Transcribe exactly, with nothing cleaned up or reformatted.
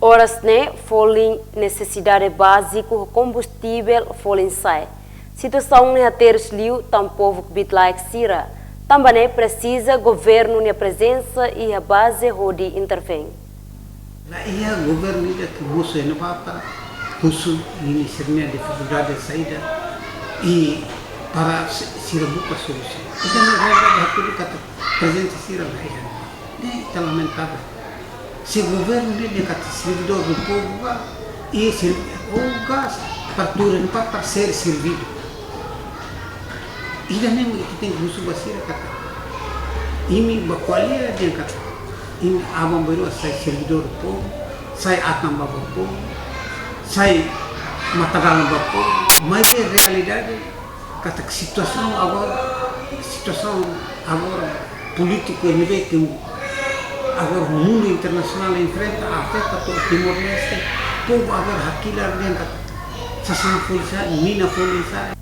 Oras ne'e folin nesesidade báziku ho kombustivel folin sa'e. Situasaun ne'e haterus liu tan povu kbiit-laek sira. Tanba ne'e presiza governu nia prezensa iha baze hodi intervein. La iha governu ida ke mosu iha ne'ebá para husu ninia sira-nia difikuldade saida i para si-, sira buka solusaun. Ida-ne'e realidade hatudu katak prezensa sira la iha. Ne'e ita lamentavel. Se governu ne'e dehan katak servidór do povu ba, i se o gas para tuur ne'ebá para ser servidu. Ida-ne'e mak ita tenke husu ba sira katak imi ba ko'alia dehan katak imi aban-bainrua sai servidór do povu, sai atan ba povu, sai matadalan ba povu. Maibé realidade katak situasaun agora, situasaun agora polítiku ne'ebé ke agora mundu internasionál enfrenta afeta to'o Timor-Leste, povu agora hakilar dehan katak sasán folin sa'e, mina folin sa'e.